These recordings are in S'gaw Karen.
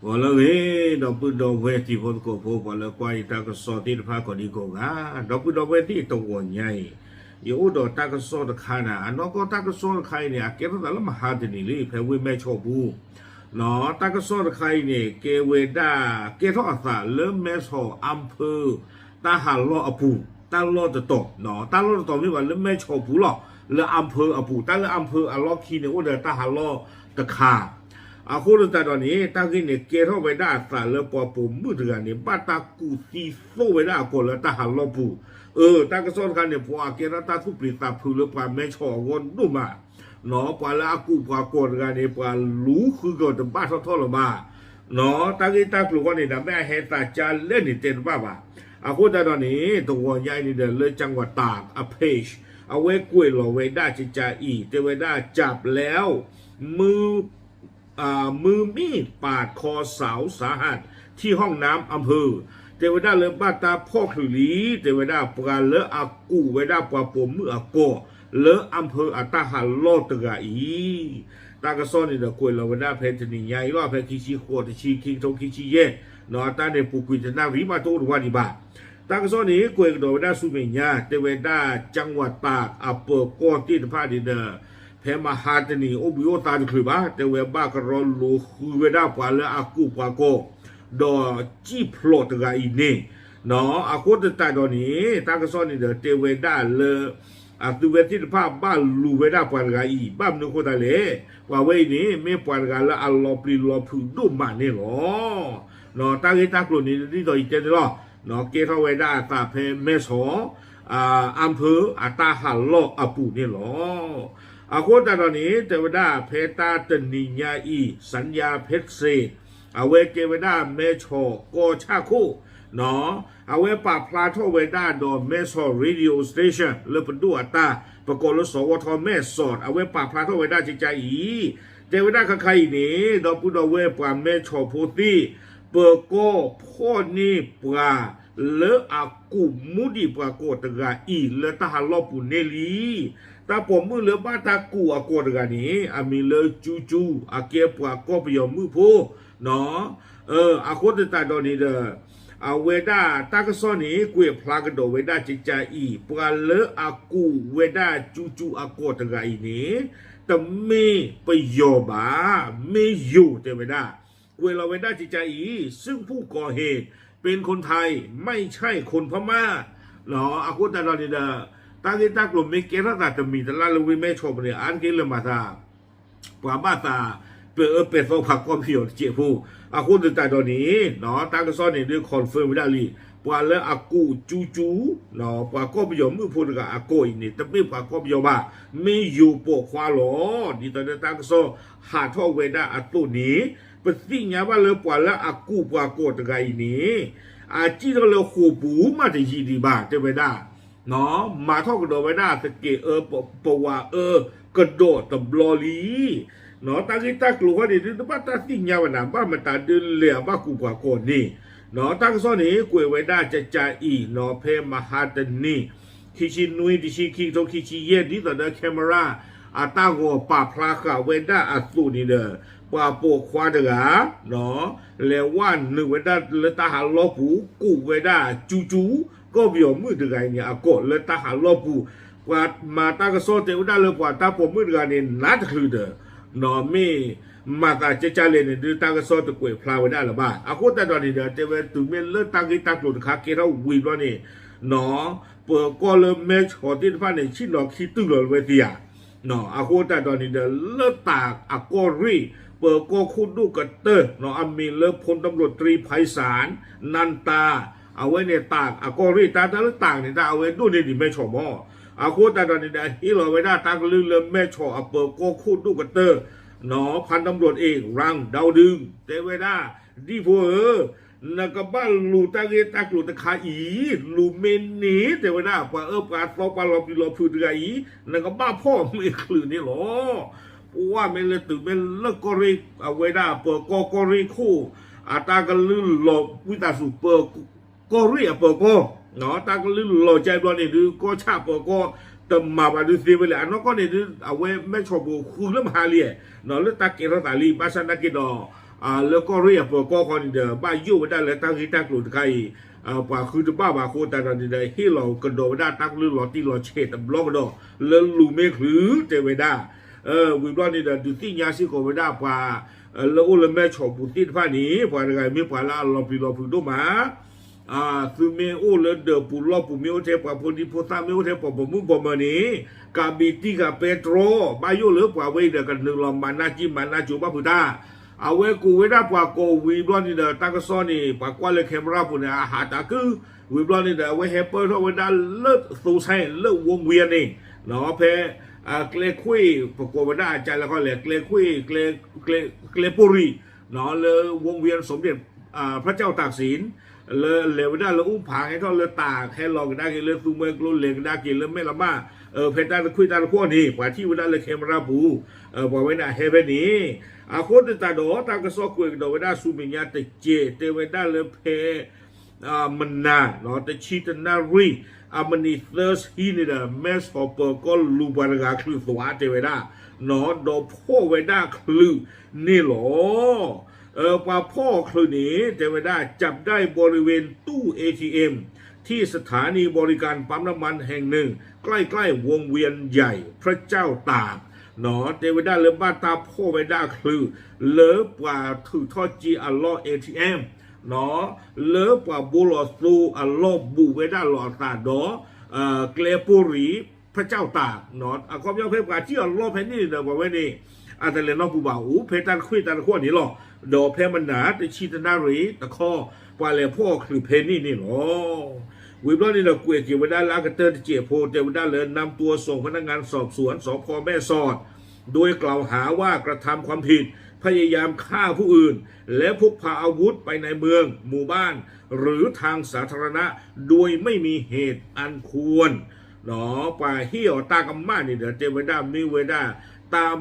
ဂီၤလၢအဂ့ၤ ဒီပုၢ်ဒီဝဲၢ်တံၤဖိသကိးဖိ ပှၤလၢကွၢ်ယတၢ်ကစီၣ်သ့ၣ်တဖၣ်ကိးဒံကိးဂၤ, ဒီပုၢ်ဒီဝဲၢ်သ့ၣ်တဂီၤညါအံၤ, ယအိၣ်ဒီးတၢ်ကစီၣ်တခါန့ၣ် အနီၢ်ကီၢ်တၢ်ကစီၣ်တခါအံၤန့ၣ် အကဲထီၣ်သးလၢမဟါတနံၤလံ ဖဲဝ့ၢ်မဲၢ်ဆီးပူၤ တၢ်ကစီၣ်တခါအံၤန့ၣ် ကဲဝဲဒၣ် ကဲထီၣ်အသးလၢမဲၢ်ဆီးအၣ်ဖၢၣ် တၢ်ဟးလီၢ်အပူၤ တၢ်လီၢ်တတီၤ, တၢ်လီၢ်တတီၤမ့ၢ်ဘၣ်လၢမဲၢ်ဆီးပူၤလီၤ, လၢအၣ်ဖၢၣ်အပူၤ တၢ်လၢအၣ်ဖၢၣ်အလီၢ်ခံန့ၣ် အိၣ်ဒီးတၢ်ဟးလီၢ်တခါ, အဃိသတးဒီးန့ၣ် တၢ်ဂ့ၢ်န့ၣ် ကဲထီၣ်ဝဲဒၣ်အသးလၢပှၤပိာ်မုၣ်တဂၤန့ၣ် ဘၣ်တၢ်ကူၣ်သံသိၣ်ဝဲဒၣ်အကိာ်လၢတၢ်ဟးလီၢ်ပူၤ, အၢ တၢ်ကစီၣ်တခါန့ၣ် ပှၤကဲထီၣ်တၢ်သူၣ်ပျံၤသးဖုးလၢပှၤမဲၢ်ဆီးအဂီၢ်ဒိၣ်မး ပှၤလၢအကူးပှၤကိးတဂၤန့ၣ် ပှၤလူၤဃုကီၤတဘၣ်ထီၣ်ထီၣ်လၢၤဘၣ်, တၢ်ဂ့ၢ်တၢ်ကျိၤဃီန့ၣ် ဒီးမ့ၢ်အဟဲသးကၢ်လဲၣ်န့ၣ်တဲတဘၣ်ဘၣ်, အဃိသတးဒီးန့ၣ် တဂီၤညါအံၤန့ၣ်ဒီး လၢ จังหวัดตาก အ page အဝဲကွဲးလီၤဝဲဒၣ်ကကါအံၤ တဲဝဲဒၣ် จับแล้ว มือ มือมีดปาดคอสาวสาหัสที่ห้องน้ำอำเภอ တဲဝဲဒၣ်လၢဘၣ်တၢ်ဖီၣ်ချုးလံ, တဲဝဲဒၣ်ပှၤလၢအကူးဝဲဒၣ်ပှၤပိာ်မုၣ်အကိာ် လၢအၣ်ဖၢၣ်အတၢ်ဟးလီၢ်တဂၤအံၤ, တၢ်ကစီၣ်န့ၣ်ဒီးကွဲးလီၤဝဲဒၣ်ဖဲတနံၤညါအံၤလီၤ, ဖဲခံဆံဃိး တဆံခံကထိခံဆံယဲၢ်, တၢ်န့ၣ်ပူၤကွံာ်တနၣ်ရံၣ်ဘၣ်တအိၣ်တဝၢ်ဒံးဘၣ်, တၢ်ကစီၣ်န့ၣ် ကွဲးကဒီးဝဲဒၣ်ဆူမဲာ်ညါ တဲဝဲဒၣ် จังหวัดตาก အပၢၤကီၢ်သ့ၣ်တဖၣ်န့ၣ်ဒီး ဖဲမဟါတနံၤအိၣ်ဘှံးအိၣ်သါတချုးဘၣ်, တဲဝဲဘၣ်ကရီလူၤဃုဝဲဒၣ်ပှၤလၢအကူးပှၤကိာ် ဒီးစံၣ်ဖျိးတဂၤအံၤန့ၣ်, အဃိသတးဒီးန့ၣ် တၢ်ကစီၣ်န့ၣ်ဒီးတဲဝဲဒၣ်လၢ အသုဝဲသ့ၣ်တဖၣ်ဘၣ်လူၤဝဲဒၣ်ပှၤတဂၤအံၤ ဘၣ်မနုၤအဃိသတးလဲၣ်, ပှၤဝဲအံၤန့ၣ် မ့ၢ်ပှၤတဂၤလၢအလီၤပျံၤလီၤဖုးဒိၣ်မးန့ၣ်လီၤ. တၢ်ဂ့ၢ်တၢ်ကျိၤန့ၣ် ဒ်သိးယတဲန့ၣ်လီၤ, ကဲထီၣ်ဝဲဒၣ်အသးဖဲမဲၢ်ဆီး အၣ်ဖၢၣ်အတၢ်ဟးလီၢ်အပူၤန့ၣ်လီၤ. အဃိသတးဒီးန့ၣ် တဲဝဲဒၣ်ဖဲတၢ်တနံၤညါအံၤ สัญญาเพชรเศรษฐ အဝဲကဲဝဲဒၣ်မဲၢ်ဆီးကီၢ်ဆၣ်ခိၣ် အဝဲပာ်ဖျါထီၣ်ဝဲဒၣ်ဒီး မဲၢ်ဆီး radio station လၢပဒိၣ်အတၢ် ပကိးလၢ สวท မဲၢ်ဆီး အဝဲပာ်ဖျါထီၣ်ဝဲဒၣ်ကကါအံၤ, တဲဝဲဒၣ်ခါခါအံၤန့ၣ် ဒီပုၢ်ဒီဝဲၢ်ပှၤမဲၢ်ဆီးဖိသ့ၣ် ပၢၤကီၢ်ဖီၣ်န့ၢ်ပှၤ လၢအကူးမူဒံးပှၤကိာ်တဂၤအံၤ လၢတၢ်ဟးလီၢ်ပူၤန့ၣ်လံ. တၢ်ပိာ်မုၣ်လၢဘၣ်တၢ်ကူးအကိာ်တဂၤန့ၣ် အမံၤလၢကၠူကၠူ အကဲပှၤကီၢ်ပယီၤမုၣ်ဖိ အဃိသတးဒီးန့ၣ်ဒီး အဝဲဒၣ်တၢ်ကစီၣ်န့ၣ် ကွဲးဖျါကဒီးဝဲဒၣ်ကကါအံၤ ပှၤလၢအကူးဝဲဒၣ်ကၠူကၠူအကိာ်တဂၤအံၤန့ၣ် တမ့ၢ်ပယီၤဘၣ်, မ့ၢ်ယိၤတဲဝဲဒၣ်, ကွဲးလီၤဝဲဒၣ်ကကါအံၤ ซึ่งผู้ก่อเหตุเป็นคนไทย ไม่ใช่คนพม่า အဃိသတးဒီးန့ၣ်ဒီး တၢ်ဂ့ၢ်တၢ်ကျိၤမ့ၢ်ကဲထီၣ်သးတမံၤတလၢ်လၢဝ့ၢ်မဲၢ်ဆီးပူၤန့ၣ် အါတက့ၢ်လၢမၤသး ပှၤဘၣ်သး ပၢၤအၢပဲာ်သီပှၤကီၢ်ပယီၤတစဲးဖိ, အဃိသတးဒီးန့ၣ် တၢ်ကစီၣ်န့ၣ်ဒုး confirm ဝဲဒၣ်လံ, ပှၤလၢအကူးကၠူကၠူ ပှၤကီၢ်ပယီၤမုၣ်ဖိတဂၤအကိာ်အံၤန့ၣ် တမ့ၢ်ပှၤကီၢ်ပယီၤဘၣ်, မ့ၢ်ယိၤပိာ်ခွါလီၤ. ဒ်သိးဒီးတၢ်ကစီၣ်ဟးထီၣ်ဝဲဒၣ်အသိးန့ၣ် ပသ့ၣ်ညါဘၣ်လၢပှၤလၢအကူးပှၤကိာ်တဂၤအံၤန့ၣ် အစံၣ်ထီၣ်လၢဃိာ်ပူၤမးတယံာ်ဒံးဘၣ် တဲဝဲဒၣ် မၤထီၣ်ကဒီးဝဲဒၣ်သကဲးအၢ ပဝးအၢကဒီးတဘျီလံ. တၢ်ဂ့ၢ်တၢ်ကျိၤဃီန့ၣ်ဒုး တဘၣ်တၢ်သ့ၣ်ညါဘၣ်နၤ ဘၣ်မတၤဒုးလဲၤအဘၣ်ကူးပှၤကိာ်န့ၣ်, တၢ်ကစီၣ်န့ၣ် ကွဲးဝဲဒၣ်ကကါအံၤ ဖဲမဟါတနံၤ ခံဆံနွံ တဆံခံကထိခံဆံယဲၢ် ဒ်သိးဒီး camera အတၢ်ဂီၤပာ်ဖျါဃာ်ဝဲဒၣ်အသိးန့ၣ်ဒီး ပှၤပိာ်ခွါတဂၤ လဲၤဝဲနုာ်ဝဲဒၣ်လၢတၢ်ဟးလီၢ်ပူၤ ကူးဝဲဒၣ်ကၠူကၠူ ကီၢ်ပယီၤမုၣ်တဂၤအံၤန့ၣ် အကိာ်လၢတၢ်ဟးလီၢ်ပူၤ, ပှၤမၤတၢ်ကစီၣ်တဲဝဲဒၣ်လၢပှၤတၢ်ပိာ်မုၣ်တဂၤန့ၣ် နါတချုးဒီး မ့ၢ်မၤသးကကါလဲၣ်န့ၣ်ဒုး တၢ်ကစီၣ်တကွဲးဖျါဝဲဒၣ်လၢၤဘၣ်. အဃိသတးဒီးန့ၣ်ဒီး တဲဝဲတုၤမ့ၢ်လၢတၢ်ဂ့ၢ်တၢ်ကျိၤတခါကဲထီၣ်ဝံၤဘျီန့ၣ် ပၢၤကီၢ်လၢမဲၢ်ဆီးသ့ၣ်တဖၣ်န့ၣ် ဆ့ၣ်နီၤခံတုၤလီၤဝဲသ့ဧါ အဃိသတးဒီးန့ၣ်ဒီး လၢတၢးအကီၢ်ရ့ၣ် ပၢၤကီၢ်ခိၣ်ဒိၣ်ကတၢၢ် အမံၤလၢ พลตำรวจตรี ไพศาล นันตา အဝဲန့ၣ် တၢးအကီၢ်ရ့ၣ် တၢ်တၢ်လၢတၢးန့ၣ် တၢ်အဝဲဒိၣ်န့ၢ်ဒံးမဲၢ်ဆီးမး, အဃိသတးဒီးန့ၣ်ဒီး ဟ့ၣ်လီၤဝဲဒၣ်တၢ်ကလုၢ်လၢမဲၢ်ဆီးအပၢၤကီၢ်ခိၣ်ဒိၣ်ကတၢၢ် พันตำรวจเอก รังดาวดึง တဲဝဲဒၣ် ဒံၣ်ဖိဧၢ နကဘၣ်လူၤတၢ်ဂ့ၢ်တၢ်ကျိၤတခါအံၤ လူၤမ့ၢ်န့ၢ် တဲဝဲဒၣ် ပှၤအၢပှၤသီပှၤလီၤပျံၤလီၤဖုးတဂၤအံၤ နကဘၣ်ဖီၣ်မ့ၢ်ချုးန့ၣ်လီၤ. ပှၤမ့ၢ်လၢတုၤမ့ၢ်လၢကီၢ်ရ့ၣ် အဝဲဒၣ်ပၢၤကီၢ်ကီၢ်ရ့ၣ်ခိၣ် အတၢ်ကလုၢ်လီၤဝံသးစူၤ ပၢၤကီၢ်ရ့ၣ်အပၢၤကီၢ် တၢ်ကလုၢ်လီၤကၠဲဘျီန့ၣ်ဒုး ကီၢ်ဆၣ်ပၢၤကီၢ် တမၤဘၣ်ဒုးသ့ဝဲလဲၣ်. အနီၢ်ကီၢ်န့ၣ်ဒုး အဝဲမဲၢ်ဆီးပူၤဃုလၢမဟါလံ လၢတၢ်ကဲထီၣ်သးလံ ဘၣ်ဆၣ်နာ်က့ဒီး လၢကီၢ်ရ့ၣ်အပၢၤကီၢ်ဃီန့ၣ်ဒီး ဘၣ်ယိၣ်ဝဲဒၣ်လၢတၢ်ဂ့ၢ်တၢ်ကျိၤတခါအံၤ ပှၤဃုတဘၣ်ဘၣ်အဃိသတးဒီးန့ၣ်ဒီး ဟ့ၣ်လီၤကဒီးဝဲဒၣ်တၢ်ကလုၢ်လီၤတံၢ်လီၤဆဲးတဘျီကဒီး လၢလူၤမ့ၢ်ချုးတဲဝဲဒၣ် ဝံၤဘျီန့ၣ်ဒီး ဒုးသ့ၣ်ညါစ့ၢ်ကီးဝဲဒၣ်ပှၤ လၢအိၣ်လၢမဲၢ်ဆီးပူၤသ့ၣ်တဖၣ်န့ၣ် ပှၤတဂၤအံၤမ့ၢ်ပှၤလၢအလီၤပျံၤလီၤဖုးဒိၣ်မး သုမ့ၢ်အိၣ်လၢဒၢးပူၤလီၢ်ပူၤ မ့ၢ်အိၣ်ထဲပှၤဖိဒံဖိသၣ် မ့ၢ်အိၣ်ထဲပှၤပိာ်မုၣ်ပိာ်မၢၤန့ၣ် ကးဘ့းတံၢ်ဃာ်ပဲတြီ ဘၣ်ယိၣ်လၢပှၤဝဲအံၤဒီး ကနုာ်လီၤမၤနၢ်ကံမၤနၢ်ကိၤဘၣ်ဖုးတၢ် အဝဲကိးဝဲဒၣ်ပှၤကိးဝံၤဘျီန့ၣ်ဒီး တၢ်ကစီၣ်န့ၣ် ပှၤကွၢ်လၢ camera ပူၤန့ၣ် အဟးတၢ်ကုၢ် ဝံၤဘျီန့ၣ်ဒီး အဝဲဟဲပၢၢ်ထီၣ်ဝဲဒၣ်လၢသိဆဲၣ် လၢဝူဝ့န့ၣ် ဖဲ ကျဲခွ့ၣ် ပကိးဝဲဒၣ်အကါလဲၣ်ခီလဲၣ် ကျဲခွ့ၣ် ကျဲပိၢ်ရံၣ် လၢဝူဝ့ สมเด็จ พระเจ้าตากสิน လၢလဲၤဝဲဒၣ်လၢအူဖး ဟဲထီၣ်လၢတၢ် ဟဲလီၤကဒါက့ၤလၢသူမွဲကျိ လဲၤကဒါက့ၤလၢမဲၢ်လမၢ် ဖဲတၢ်တခွ့ၣ်တၢ်တခီန့ၣ် ပှၤထံၣ်ဝဲဒၣ်လၢ camera ပူၤ ပှၤဝဲန့ၣ်အဟဲဖဲန့ၣ် အဃိသတးဒီး တၢ်ကစီၣ်ကွဲးကဒီးဝဲဒၣ်ဆူမဲာ်ညါတစဲး တဲဝဲဒၣ်လၢဖဲ မနၤ တဆံတနၣ်ရံၣ် အမံးနံးသၢဆံန့ၣ်ဒီး မဲၢ်ဆီးပၢၤကီၢ်လူၤပှၤတဂၤချုးသွးတဲဝဲဒၣ် ဒီးဖီၣ်ဝဲဒၣ်ချုးန့ၣ်လီၤ. ပှၤဖီၣ်အီၤချုးန့ၣ် တဲဝဲဒၣ် จับได้บริเวณตู้ เอทีเอ็ม ที่สถานีบริการปั๊มน้ำมันแห่งหนึ่ง ใกล้ๆ วงเวียนใหญ่พระเจ้าตาก တဲဝဲဒၣ်လၢဘၣ်တၢ်ဖီၣ်ဝဲဒၣ်ချုး လၢပှၤထုးထီၣ်က့ၤအလီၢ် เอทีเอ็ม လၢပှၤဘိလီၤသိအလီၢ်ဘူးဝဲဒၣ်လီၤအသးဒီး ကျဲပိၢ်ရံၣ် พระเจ้าตาก အခီပညီဖဲပှၤထံၣ်အလီၢ်ဖဲန့ၣ်န့ၣ်ဒီး ပှၤဝဲန့ၣ် အတလဲၤနီတပူၤဘၣ် အိၣ်ဖဲတၢ်တခွ့ၣ်တၢ်တခီန့ၣ်လီၤ. ဒီးဖဲမနၤ တဆံတနၣ်ရံၣ်တခီ ပှၤလဲၤဖီၣ်အီၤချုးဖဲန့ၣ်န့ၣ်လီၤ. ဝံၤဘျီန့ၣ်ဒီး ကွဲးက့ၤဝဲဒၣ်လၢအကတၢၢ်တစဲးဖိ တဲဝဲဒၣ်လၢ นำตัวส่งพนักงานสอบสวน สภ แม่สอด โดยกล่าวหาว่ากระทำความผิด พยายามฆ่าผู้อื่น และพกพาอาวุธไปในเมือง หมู่บ้าน หรือทางสาธารณะ โดยไม่มีเหตุอันควร ပှၤဟ့ၣ်အီၤတၢ်ကမၣ်န့ၣ်ဒီး တဲဝဲဒၣ်မ့ၢ်ဝဲဒၣ် တၢ်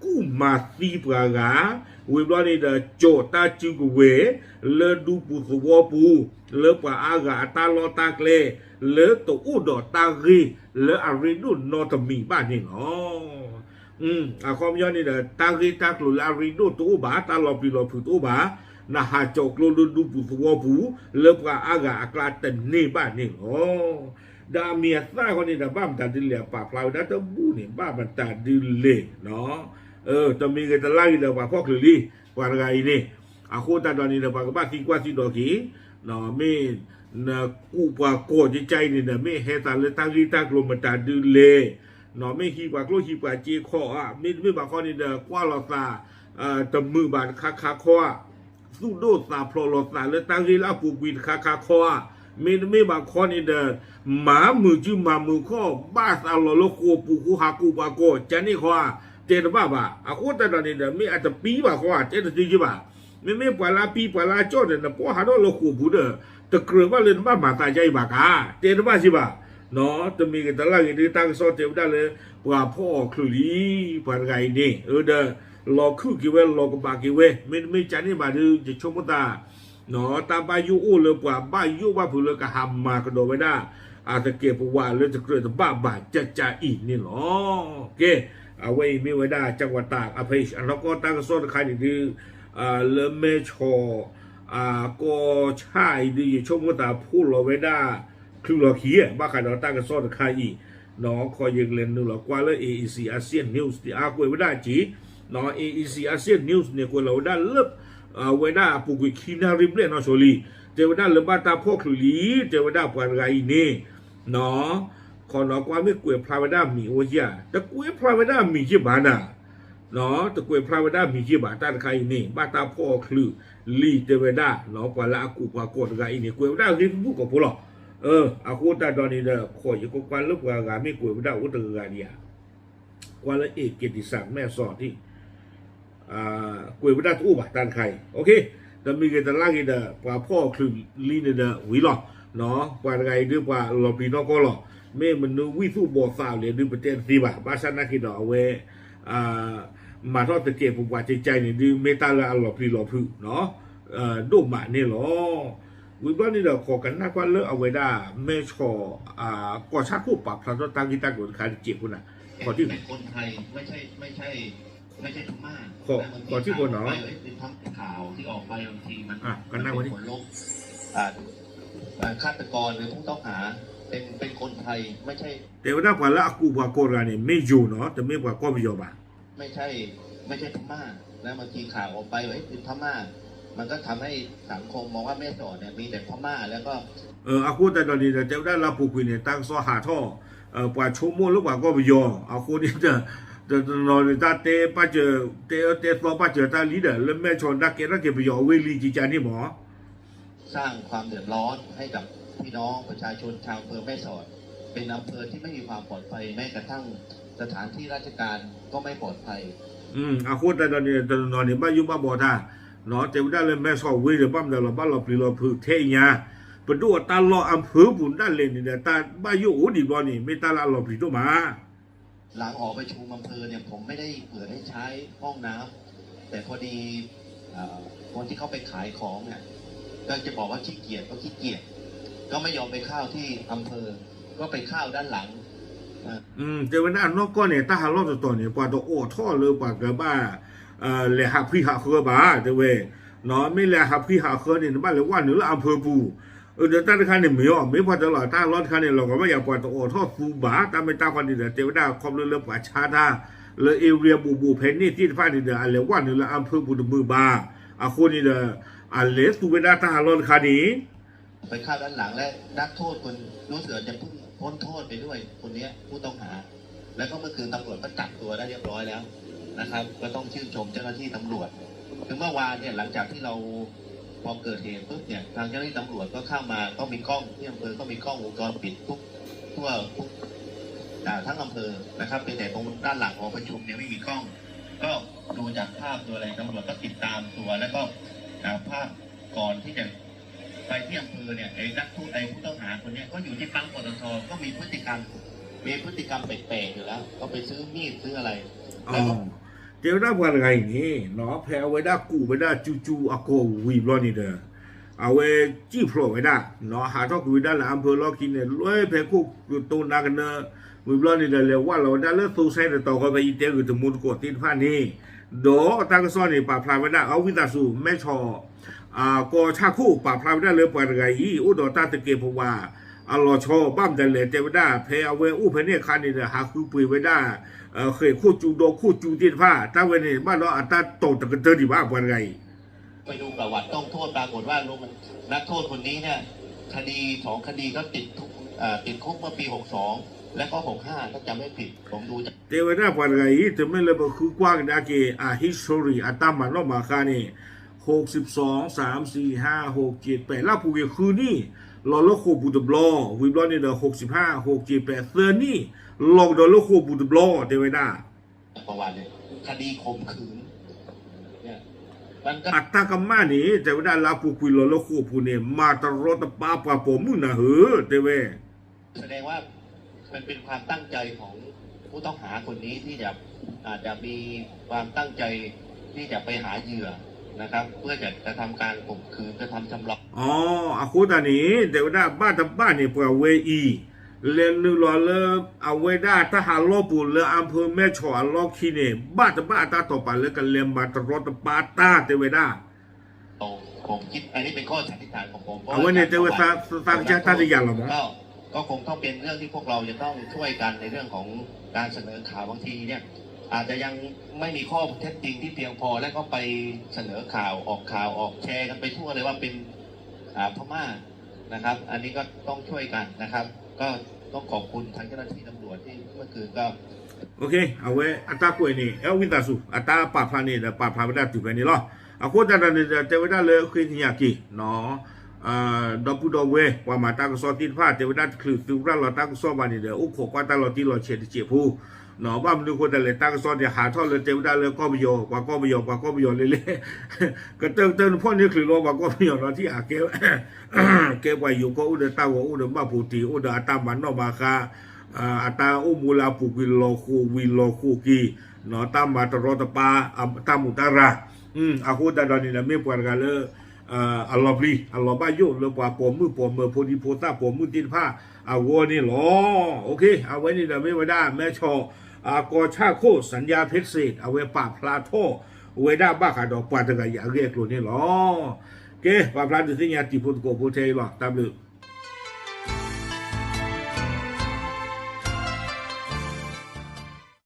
ကူၣ်မၤသံပှၤဂၤ ဝံၤဘျီန့ၣ်ဒီး ကၠီးတၢ်စုကဝဲၤ လၢဒူပူၤသဝီပူၤ လၢပှၤအါဂၤအတၢ်လီၢ်တၢ်ကျဲ လၢတအိၣ်ဒီးတၢ်ဂ့ၢ်လၢအရ့ဒိၣ်နီတမံၤဘၣ်န့ၣ်လီၤ. အခီပညီန့ၣ်ဒီး တၢ်ဂ့ၢ်တၢ်ကျိၤလၢအရ့ဒိၣ်တအိၣ်ဘၣ် တၢ်လီၤပျံၤလီၤဖုးတအိၣ်ဘၣ် နဟးကၠီၤကျိလၢဒူပူၤသဝီပူၤ လၢပှၤအါဂၤအကျါတန့ၢ်ဘၣ်န့ၣ်လီၤ. ဒီးအမံၤအသၣ်ဃီန့ၣ်ဒီး ဘၣ်မတၤဒ်လဲၣ် အပာ်ဖျါဝဲဒၣ်တဘူၣ်န့ၣ် ဘၣ်မတၤဒ်လဲၣ် တမံၤဂ့ၤတလါဂ့ၤဒီး ပှၤဖီၣ်ချုးလံ ပှၤတဂၤအံၤန့ၣ် အဃိသတးဒီးန့ၣ်ဒီး ပှၤကဘၣ်သံကွၢ်သံဒိးက့ၤ မ့ၢ်နကူးပှၤကိးကကါအံၤန့ၣ်ဒီး မ့ၢ်ဟဲသးလၢတၢ်ဂ့ၢ်တၢ်ကျိၤမတၤဒ်လဲၣ် မ့ၢ်ဟံးပှၤကျိဟံးပှၤစ့ခီဧါ မ့တမ့ၢ်ဘၣ်ခီန့ၣ်ဒီး ကွၢ်လီၤသး တမုာ်ဘၣ်တခါခါခီဧါ သူၣ်ဒိၣ်သးဖျိးလီၤသးလၢတၢ်ဂ့ၢ်လၢအပူၤကွံာ်တခါခါခီဧါ မ့တမ့ၢ်ဘၣ်ခီန့ၣ်ဒီး မၤမုာ်စုမၤမုာ်ခီၣ် ဘၣ်သးလီၤလၢဃိာ်ပူၤဃိဟးကူးပှၤကိးကန့ၣ်ခီဧါ တဲတဘၣ်ဘၣ် အဃိသတးဒီးန့ၣ်ဒီး မ့ၢ်အတပံဘၣ်ခီဧါ တဲတသ့က့ဘၣ် မ့မ့ၢ်ပှၤလၢအပံပှၤလၢအကၠီၣ်ဒီး နပီၢ်ဟးထီၣ်လၢဃိာ်ပူၤဒီး တကြၢးဘၣ်လၢနဘၣ်မၤသးဒ်အံၤဘၣ်ကါ တဲတဘၣ်က့ဘၣ် တမံၤဂ့ၤတလါဂ့ၤဒီး တၢ်ကစီၣ်တဲဝဲဒၣ်လၢ ပှၤဖီၣ်အီၤချုးလံ ပှၤတဂၤအံၤန့ၣ် အၢဒီး လီၤခုၣ်က့ၤဝဲ လီၤကဘၣ်က့ၤဝဲ မ့တမ့ၢ်ကန့ၣ်ဘၣ်ဒီး ယဆိကမိၣ်သး တၢ်ဘၣ်ယိၣ်အိၣ်လၢပှၤဘၣ်ယိၣ်ဘၣ်ဖုးလၢကဟးမၤကဒီးဝဲဒၣ် အသကဲးပဝးလၢတကြၢးတဘၣ်ဘၣ်ကကါအံၤန့ၣ်လီၤ. ကဲ အဝဲအံၤမ့ၢ်ဝဲဒၣ် ကၠၣ်ဝးတၢ်အဖဲအံၤ အနီၢ်ကီၢ်တၢ်ကစီၣ်တခါန့ၣ်ဒုး လၢမဲၢ်ဆီး ကီၢ်ဆၣ်အံၤဒုး ယဆိကမိၣ်သးဖှိၣ်လီၤဝဲဒၣ် ချုးလီၤခံ ဘၣ်ဃးဒီးတၢ်ကစီၣ်တခါအံၤ ခီယကလဲၤနုာ်လီၤကွၢ်လၢ A E C Asia News အါကွဲးဝဲဒၣ်က့ၤ A E C Asia News န့ၣ် ကွဲးလီၤဝဲဒၣ်လၢ ဝဲဒၣ်အပူၤကွံာ်ခံနၣ်ရံၣ်ဘျဲၣ်နီၢ်ဆိလံ တဲဝဲဒၣ်လၢဘၣ်တၢ်ဖီၣ်ချုးလံ တဲဝဲဒၣ်ပှၤတဂၤအံၤန့ၣ် ခီနီၢ်ကွၢ်မ့ၢ်ကွဲးဖျါဝဲဒၣ်မံၤအိၣ်ဧါ တကွဲးဖျါဝဲဒၣ်မံၤက့ဘၣ်နၤ တကွဲးဖျါဝဲဒၣ်မံၤက့ဘၣ် တၢ်တခါအံၤန့ၣ် ဘၣ်တၢ်ဖီၣ်အီၤချုးလံ တဲဝဲဒၣ် ပှၤလၢအကူးပှၤကိးတဂၤအံၤန့ၣ် ကွဲးဝဲဒၣ်အဂ့ၢ်တဘူၣ်ကိးဖိလီၤ. အဃိသတးဒီးန့ၣ်ဒီး ခီယကကွၢ်လၢပှၤဂၤမ့ၢ်ကွဲးဝဲဒၣ်အိၣ်တဂၤဂၤဒံးဧါ ကွၢ်လၢ A K D San မဲၢ်ဆီး ကွဲးဝဲဒၣ်တအိၣ်ဘၣ် တၢ်တခါအံၤ တမံၤဂ့ၤတလါဂ့ၤဒီး ပှၤဖီၣ်အီၤချုးလံန့ၣ်ဒီးဝံၤလီၤ. ပှၤတဂၤအံၤဒုးပှၤလီၤပျံၤနီၢ်ကီၢ်လီၤ. မ့ၢ်မနုၤဝံၣ်သူၣ်ဘီၣ်သးလဲၣ်ဒုး ပတဲတသ့ဘၣ်. ဘၣ်ဆၣ်နာ်က့ဒီးအဝဲ မၤထီၣ်သကဲးပပှၤကကါအံၤန့ၣ်ဒုး မ့ၢ်တၢ်လၢအလီၤပျံၤလီၤဖုး ဒိၣ်မးန့ၣ်လီၤ. ဝံၤဘျီန့ၣ်ဒီး ခိးကနၣ်ကွၢ်လၢအဝဲဒၣ် မဲၢ်ဆီး ကီၢ်ဆၣ်ခိၣ်ပာ်ဖျါထီၣ်တၢ်ဂ့ၢ်တၢ်ကျိၤတခါတစဲးဖိနၤ ခီ ไม่ใช่พม่า ขอ นะ บางที ขอชื่อคนเหรอ ข่าวออกไป เอ๊ะ เป็นภาพข่าวที่ออกไป บางทีมัน อ่ะ ก็นั่งไว้ดิ มันเป็นผลลบ อ่า อ่า ฆาตกรหรือผู้ต้องหา เป็น เป็นคนไทย ไม่ใช่ တဲဝဲဒၣ်ပှၤလၢအကူးပှၤကီၢ်တဂၤန့ၣ် မ့ၢ်ယိၤနီၤ တမ့ၢ်ပှၤကီၢ်ပယီၤဘၣ် ไม่ใช่ ไม่ใช่พม่า นะ บางทีข่าวออกไป เอ๊ะ เป็นพม่า มันก็ทำให้ สังคมมองว่าแม่สอดเนี่ยมีแต่พม่า แล้วก็ အဃိသတးဒီးန့ၣ်ဒီး တဲဝဲဒၣ်လၢအပူၤကွံာ်န့ၣ် တၢ်ကစီၣ်ဟးထီၣ် ပှၤဆိကမိၣ်လၢပှၤကီၢ်ပယီၤ အဃိန့ၣ်ဒီး တနီၤန့ၣ် တၢ်တဲပာ်စၢၤ တဲအၢတဲသီပာ်စၢၤတၢ်လံဒီး လၢမဲၢ်ဆီးတၢ်ကဲထီၣ်က့ၤပယီၤအဝ့ၢ်လံကကါန့ၣ်မး สร้างความเดือดร้อนให้กับพี่น้องประชาชนชาวอำเภอแม่สอด เป็นอำเภอที่ไม่มีความปลอดภัย แม้กระทั่งสถานที่ราชการก็ไม่ปลอดภัย အဃိသတးဒီးန့ၣ် တနီၤန့ၣ် ဘၣ်ယိၣ်ဘၣ်ဘှီတၢ် တဲဝဲဒၣ်လၢမဲၢ်ဆီးဝ့ၢ်ဒီး ဘၣ်မတၤလီၤ ဘၣ်လီၤပျံၤလီၤဖုးထဲအံၤညါ ပဒိၣ်အတၢ်လီၢ်အဖၢပူၤဒၣ်လဲာ်န့ၣ်ဒီး တၢ်ဘၣ်ယိၣ်အိၣ်ဒံးဘျီန့ၣ် မ့ၢ်တၢ်လၢအလီၤပျံၤဒိၣ်မး หลังหอประชุมอำเภอเนี่ย ผมไม่ได้เปิดให้ใช้ห้องน้ำ แต่พอดี เอ่อ คนที่เขาไปขายของเนี่ย ก็จะบอกว่าขี้เกียจก็ขี้เกียจ ก็ไม่ยอมไปเข้าที่อำเภอ ก็ไปเข้าด้านหลัง တဲဝဲဒၣ်အနီၢ်ကီၢ်န့ၣ် တၢ်ဟးလီၢ်တတီၤန့ၣ် ပှၤတအိးထီၣ်လၢပှၤကဘၣ် လဲၤဟးဖှံဟးဃၢဘၣ် တဲဝဲ မ့ၢ်လဲၤဟးဖှံဟးဃၢန့ၣ် နဘၣ်လဲၤဝဲနုာ်လၢအဖၢပူၤ ဒီးတၢ်တခါန့ၣ်မ့ၢ်အီၤ မ့ၢ်ပှၤတလီၤတၢ်လီၢ်တခါန့ၣ် လီၤကဘၣ်ယၤပှၤတအိးထီၣ်သူဘၣ် တၢ်မ့ၢ်တၢ်ဃီန့ၣ်ဒီး တဲဝဲဒၣ်ခီဖျိလၢပှၤဆါတၢ်လၢ area ဘူးဘူးဖဲန့ၣ်သ့ၣ်တဖၣ်န့ၣ်ဒီး အလဲၤဝဲနုာ်လၢအဖၢပူၤတမုာ်ဘၣ် အဃိန့ၣ်ဒီး အလဲၤသူဝဲဒၣ်တၢ်ဟးလီၢ်တခါန့ၣ် ไปเข้าด้านหลัง และนักโทษคน รู้สึกว่าจะเพิ่งพ้นโทษไปด้วย คนเนี้ย ผู้ต้องหา แล้วก็เมื่อคืนตำรวจก็จับตัวได้เรียบร้อยแล้วนะครับ ก็ต้องชื่นชมเจ้าหน้าที่ตำรวจ คือเมื่อวานเนี่ย หลังจากที่เรา พอเกิดเหตุปุ๊บเนี่ย ทางเจ้าหน้าที่ตำรวจก็เข้ามา ก็มีกล้องที่อำเภอ ก็มีกล้องวงจรปิดทุก ทั่วทุก อ่า ทั้งอำเภอนะครับ เพียงแต่ตรงด้านหลังหอประชุมเนี่ยไม่มีกล้อง ก็ดูจากภาพดูอะไร ตำรวจก็ติดตามตัว แล้วก็ อ่า ภาพก่อนที่จะไปที่อำเภอเนี่ย ไอ้นักโทษ ไอ้ผู้ต้องหาคนเนี้ย ก็อยู่ที่ปั๊ม ปตท ก็มีพฤติกรรม มีพฤติกรรมแปลกๆอยู่แล้ว ก็ไปซื้อมีดซื้ออะไร แล้วก็ တဲဝဲဒၣ်ပှၤတဂၤအံၤန့ၣ် ဖဲအဝဲဒၣ်ကူးဝဲဒၣ်ကၠူကၠူအကီၢ်ဝံၤဘျီန့ၣ်ဒီး အဝဲစံၣ်ဖျိးဝဲဒၣ် ဟးထီၣ်ကွံာ်ဝဲဒၣ်လၢအဖၢလီၢ်ခံန့ၣ် လွဲဖဲခိၣ်ကတိၤနၤကနၢ ဝံၤဘျီန့ၣ်ဒီး လဲၤဝဲလီၤဝဲဒၣ်လၢသိစဲတတီၤဃီ ဖဲယတဲဂုာ်တမူတကိးသ့ၣ်တဖၣ်န့ၣ် ဒီးတၢ်ကစီၣ်န့ၣ် ပာ်ဖျါဝဲဒၣ် အဝံသးစူၤ မဲၢ်ဆီး ကီၢ်ဆၣ်ခိၣ် ပာ်ဖျါဝဲဒၣ်လၢပှၤတဂၤအံၤ အိၣ်ဒီးတၢ်သကဲးပဝး အလီၤဆီ ဘၣ်မတၤလဲၣ် တဲဝဲဒၣ် ဖဲအဝဲအိၣ်ဖဲန့ၣ်အခါန့ၣ်ဒီး ဟးဃုပှ့ၤဝဲဒၣ် ဃဲးခိၣ်ကၠူဒီခိၣ်ကၠူသ့ၣ်တဖၣ် တၢ်ဝဲန့ၣ် ဘၣ်ဒီးအတၢ်တီၤတကတၢၢ်ဒံးဘၣ် ပှၤတဂၤအံၤ ไปดูประวัติต้องโทษ ปรากฏว่าลง นักโทษคนนี้เนี่ย คดีสองคดีก็ติดคุก เอ่อ ติดคุกเมื่อปี หกสอง และก็ หกห้า ถ้าจำไม่ผิด ผมดูจาก တဲဝဲဒၣ်ပှၤတဂၤအံၤ တမ့ၢ်လၢပဃုကွၢ်ကဒါက့ၤ အ history အတၢ်မၤနီၣ်မၤဃါန့ၣ် หกสิบสอง สาม สี่ ห้า หก เจ็ด แปด လၢ်ပူၤကွံာ်ဃုနံၣ် လီၤလၢဃိာ်ပူၤတဘျီ ဝံၤဘျီန့ၣ်ဒီး หกสิบห้า หก เจ็ด แปด သၢနံၣ် လီၤကဒီးလၢဃိာ်ပူၤတဘျီ တဲဝဲဒၣ် ประวัติเนี่ย คดีข่มขืน เนี่ย มันก็ အတၢ်ကမၣ်န့ၣ် တဲဝဲဒၣ်လၢအပူၤကွံာ်လီၤလၢဃိာ်ပူၤန့ၣ် မၤတရီတပါပှၤပိာ်မုၣ်နၤဧၢ တဲဝဲ แสดงว่ามันเป็นความตั้งใจของผู้ต้องหาคนนี้ที่จะ อาจจะมีความตั้งใจที่จะไปหาเหยื่อนะครับ เพื่อจะกระทำการข่มขืน กระทำชำเรา အဃိသတးန့ၣ် တဲဝဲဒၣ်ဘၣ်တဘၣ်န့ၣ် ပှၤဝဲအံၤ လဲၤနုာ်လီၤလၢ အဝဲဒၣ်တၢ်ဟးလီၢ်ပူၤလၢအဖၢမဲၢ်ဆီးအလီၢ်ခံန့ၣ် ဘၣ်တဘၣ်အတၢ်တီာ်ပာ်လၢကလဲၤမၤတရီတပါတၢ်တဲဝဲဒၣ် ผมคิด อันนี้เป็นข้อสันนิษฐานของผม เพราะว่า အဝဲန့ၣ်တဲဝဲသးကစၢ်တၢ်တယာ်လီၤမး ก็ ก็คงต้องเป็นเรื่องที่พวกเราจะต้องช่วยกันในเรื่องของการเสนอข่าว บางทีเนี่ย อาจจะยังไม่มีข้อเท็จจริงที่เพียงพอ แล้วก็ไปเสนอข่าว ออกข่าว ออกแชร์กันไปทั่วเลยว่าเป็น อ่า พม่านะครับ อันนี้ก็ต้องช่วยกันนะครับ ก็ต้องขอบคุณทางเจ้าหน้าที่ตำรวจที่เมื่อคืนก็ အဝဲအတၢ်ကွဲးန့ၣ် အဝံသးစူၤ အတၢ်ပာ်ဖျါန့ၣ်ဒီး ပာ်ဖျါဝဲဒၣ်တုၤဖဲန့ၣ်လီၤ. အဃိသတးဒီးန့ၣ်ဒီး တဲဝဲဒၣ်လၢဃ့ကညးက့ၤ ဒီပုၢ်ဒီဝဲၢ် ပှၤမၤတၢ်ကစီၣ်သ့ၣ်တဖၣ် တဲဝဲဒၣ်တချုးသုးရၣ်လီၤတၢ်ကစီၣ်ဘၣ်န့ၣ်ဒီး အိၣ်ခိးကွၢ်တၢ်လီၤတံၢ်လီၤဆဲးတစဲးဖိ ဘၣ်မနုၤအဃိသတးလဲၣ် တၢ်ကစီၣ်န့ၣ် ဟးထီၣ်လၢတဲဝဲဒၣ်လၢကီၢ်ပယီၤ ပှၤကီၢ်ပယီၤ ပှၤကီၢ်ပယီၤလဲၣ်လဲၣ် ကတၢၢ်ကတၢၢ်နဖီၣ်န့ၢ်ချုးလီၤ ပှၤကီၢ်ပယီၤနီၤ ထံၣ်အကဲ ကဲပှၤယိၤကီၢ်အိၣ်ဒီးတၢ်ဂီၤအိၣ်ဒီးဘၣ်ဖိတ့ၢ် အိၣ်ဒီးအတၢ်မၤနီၣ်မၤဃါ အတၢ်အိၣ်မူလၢအပူၤကွံာ်လီၤဃိာ်ဝံၤလီၤဃိာ်က့ၤ တၢ်မၤတရီတပါ တၢ်မူးတၢ်ရၤ အဃိသတးဒီးန့ၣ်ဒီး မ့ၢ်ပှၤတဂၤလၢ အလီၤပျံၤ အလီၤဘၣ်ယိၣ်လၢပှၤပိာ်မုၣ်ပိာ်မၢၤဖိဒံဖိသၣ်ပိာ်မုၣ်သ့ၣ်တဖၣ်အဂီၢ်န့ၣ်လီၤ. အဝဲန့ၣ်ဒီးမ့ၢ်ဝဲဒၣ်မဲၢ်ဆီး ကီၢ်ဆၣ်ခိၣ် စၣ်ညါဖ့စ့ၣ် အဝဲပာ်ဖျါထီၣ်ဝဲဒၣ်ဘၣ်ဃးဒီးပှၤတဂၤအံၤအဂ့ၢ်အကျိၤန့ၣ်လီၤ. ကဲ ပာ်ဖျါဒုးသ့ၣ်ညါတံၤဖိသကိးဖိထဲအံၤလီၤ. တၢ်ဘျုး